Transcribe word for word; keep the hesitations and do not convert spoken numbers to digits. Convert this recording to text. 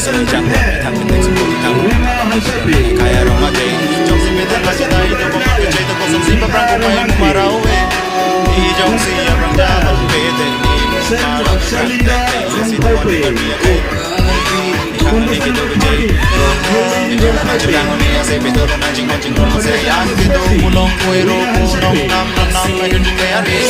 Sejak kami tak penting sepuluh tahun. Kaya rumah jai. Jongsi medan masih tahu itu pemakai jai itu kosong si paprang kumai marau eh. Di jongsi orang jalan bete ni. Marau bete. Sesi tempat di kami ya kai. Di kami kita berjai. Di jongsi macam yang ni ya saya betul dan anjing mancing rumah saya. Yang kita pulang kue ro pulang nam nam nam lagi di kaya ni.